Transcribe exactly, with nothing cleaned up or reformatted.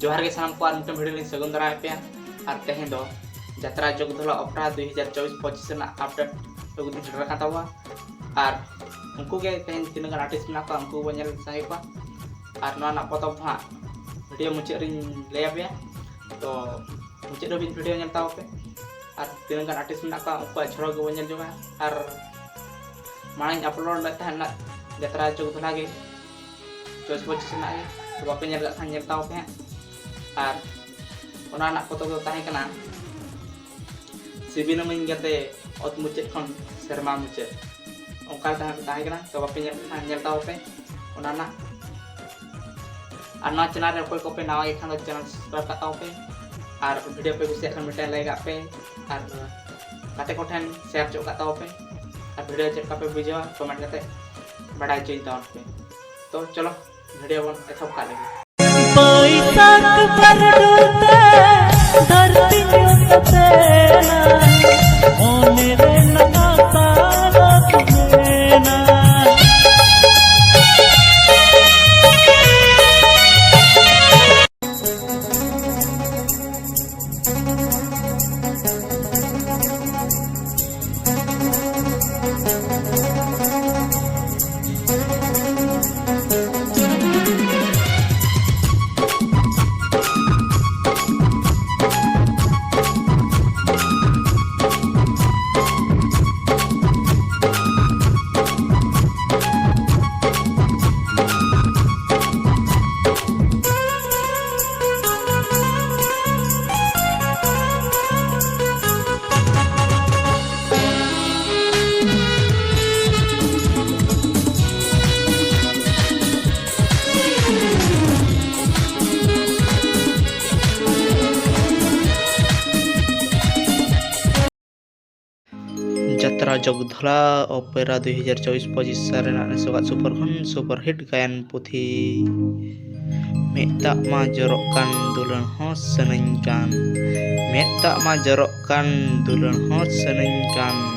ᱡᱚᱦᱟᱨ ᱜᱮ ᱥᱟᱱᱟᱢ ᱠᱚ, ᱟᱨ ᱢᱤᱫᱴᱟᱝ video ᱞᱤᱧ ᱥᱟᱹᱜᱩᱱ ᱫᱟᱨᱟᱢᱮᱫ ᱯᱮᱭᱟ᱾ ᱟᱨ ᱛᱮᱦᱮᱧ ᱫᱚ ᱡᱟᱛᱨᱟ ᱡᱚᱜᱽᱫᱷᱚᱞᱟ ᱚᱯᱮᱨᱟ ᱫᱩᱭ ᱦᱟᱡᱟᱨ ᱪᱚᱵᱵᱤᱥ ᱯᱚᱸᱪᱤᱥ ᱨᱮᱱᱟᱜ update ᱟᱹᱜᱩ ᱫᱤᱱ ᱥᱮᱴᱮᱨ ᱟᱠᱟᱱ ᱛᱟᱵᱚᱱᱟ᱾ ᱟᱨ ᱩᱱᱠᱩ ᱜᱮ ᱛᱮᱦᱮᱧ ᱛᱤᱱᱟᱹᱜ ᱜᱟᱱ artist ᱢᱮᱱᱟᱜ ᱠᱚᱣᱟ, ᱩᱱᱠᱩ ᱵᱚᱱ ᱧᱮᱞ ᱥᱟᱸᱜᱮ ᱠᱚᱣᱟ᱾ ᱟᱨ ᱱᱚᱣᱟ ᱨᱮᱱᱟᱜ ᱯᱚᱛᱚᱵ ᱫᱚ ᱦᱟᱸᱜ video ᱢᱩᱪᱟᱹᱫ ᱨᱤᱧ ᱞᱟᱹᱭ ᱟᱯᱮᱭᱟ, ᱛᱚ ᱢᱩᱪᱟᱹᱫ ᱦᱟᱹᱵᱤᱡ video ᱧᱮᱞ ᱛᱟᱵᱚᱱ ᱯᱮ᱾ ᱟᱨ ᱛᱤᱱᱟᱹᱜ ᱜᱟᱱ artist ᱢᱮᱱᱟᱜ ᱠᱚᱣᱟ, ᱩᱱᱠᱩᱣᱟᱜ ᱡᱷᱚᱲᱚ ᱜᱮᱵᱚᱱ ᱧᱮᱞ ᱡᱚᱝᱟ᱾ ᱟᱨ ᱢᱟᱲᱟᱝ ᱤᱧ upload ᱞᱮᱫ ᱛᱟᱦᱮᱸᱫ ᱡᱟᱛᱨᱟ ᱡᱚᱜᱽᱫᱷᱚᱞᱟ ᱜᱮ, ᱪᱚᱵᱵᱤᱥ ᱯᱚᱸᱪᱤᱥ ᱨᱮᱱᱟᱜ ᱜᱮ, ᱛᱚ ᱵᱟᱯᱮ ᱧᱮᱞ ᱠᱟᱜ ᱠᱷᱟᱱ ᱧᱮᱞ ᱛᱟᱵᱚᱱ ᱯᱮ ᱦᱟᱸᱜ᱾ ᱟᱨ ᱚᱱᱟ ᱨᱮᱱᱟᱜ ᱯᱚᱛᱚᱵ ᱫᱚ ᱛᱟᱦᱮᱸ ᱠᱟᱱᱟ ᱥᱤᱵᱤᱞᱟᱢᱟᱹᱧ ᱜᱟᱛᱮ ᱚᱛ ᱢᱩᱪᱟᱹᱫ ᱠᱷᱚᱱ ᱥᱮᱨᱢᱟ ᱢᱩᱪᱟᱹᱫ, ᱚᱱᱠᱟ ᱛᱟᱦᱮᱸ ᱛᱟᱦᱮᱸ ᱠᱟᱱᱟ᱾ ᱛᱚ ᱵᱟᱯᱮ ᱧᱮᱞ ᱠᱟᱜ ᱠᱷᱟᱱ ᱧᱮᱞ ᱛᱟᱵᱚᱱ ᱯᱮ ᱚᱱᱟ ᱨᱮᱱᱟᱜ᱾ ᱟᱨ ᱱᱚᱣᱟ channel ᱨᱮ ᱚᱠᱚᱭ ᱠᱚᱯᱮ ᱱᱟᱣᱟ ᱜᱮ ᱠᱷᱟᱱ ᱫᱚ channel subscribe ᱠᱟᱜ ᱛᱟᱵᱚᱱ ᱯᱮ, ᱟᱨ video ᱯᱮ ᱠᱩᱥᱤᱭᱟᱜ ᱠᱷᱟᱱ ᱢᱤᱫᱴᱟᱝ like ᱟᱜ ᱯᱮ, ᱟᱨ ᱜᱟᱛᱮ ᱠᱚᱴᱷᱮᱱ share ᱪᱚᱜ ᱠᱟᱜ ᱛᱟᱵᱚᱱ ᱯᱮ, ᱟᱨ video ᱪᱮᱫ ᱞᱮᱠᱟ ᱯᱮ ᱵᱩᱡᱷᱟᱹᱣᱟ comment ᱠᱟᱛᱮ ᱵᱟᱰᱟᱭ ᱦᱚᱪᱚᱧ ᱛᱟᱵᱚᱱ ᱯᱮ᱾ ᱛᱚ ᱪᱚᱞᱚ video ᱵᱚᱱ ᱮᱛᱚᱦᱚᱵ ᱠᱟᱜ ᱞᱮᱜᱮ᱾ ᱵᱟᱹᱭᱥᱟᱹᱠᱷ ᱵᱟᱹᱨᱰᱩ ᱛᱮ ᱫᱷᱟᱹᱨᱛᱤ ᱧᱩᱛ ᱮᱱᱟ, ᱢᱚᱱᱮ ᱨᱮ ᱱᱟᱣᱟ ᱥᱟᱨᱚᱥ ᱢᱮᱱᱟ᱾ ᱡᱟᱛᱨᱟ ᱡᱚᱜᱽᱫᱷᱚᱞᱟ ᱚᱯᱮᱨᱟ ᱫᱩᱭ ᱦᱟᱡᱟᱨ ᱪᱚᱵᱵᱤᱥ ᱯᱚᱸᱪᱤᱥ ᱥᱟᱞ ᱨᱮᱱᱟᱜ ᱱᱮᱥᱚᱜᱟᱜ super ᱠᱷᱚᱱ super hit ᱜᱟᱭᱟᱱ ᱯᱩᱛᱷᱤ᱾ ᱢᱮᱫ ᱫᱟᱜ ᱢᱟ ᱡᱚᱨᱚᱜ ᱠᱟᱱ, ᱫᱩᱞᱟᱹᱲ ᱦᱚᱸ ᱥᱟᱱᱟᱧ ᱠᱟᱱ᱾ ᱢᱮᱫ ᱫᱟᱜ ᱢᱟ ᱡᱚᱨᱚᱜ ᱠᱟᱱ, ᱫᱩᱞᱟᱹᱲ ᱦᱚᱸ ᱥᱟᱱᱟᱧ ᱠᱟᱱ᱾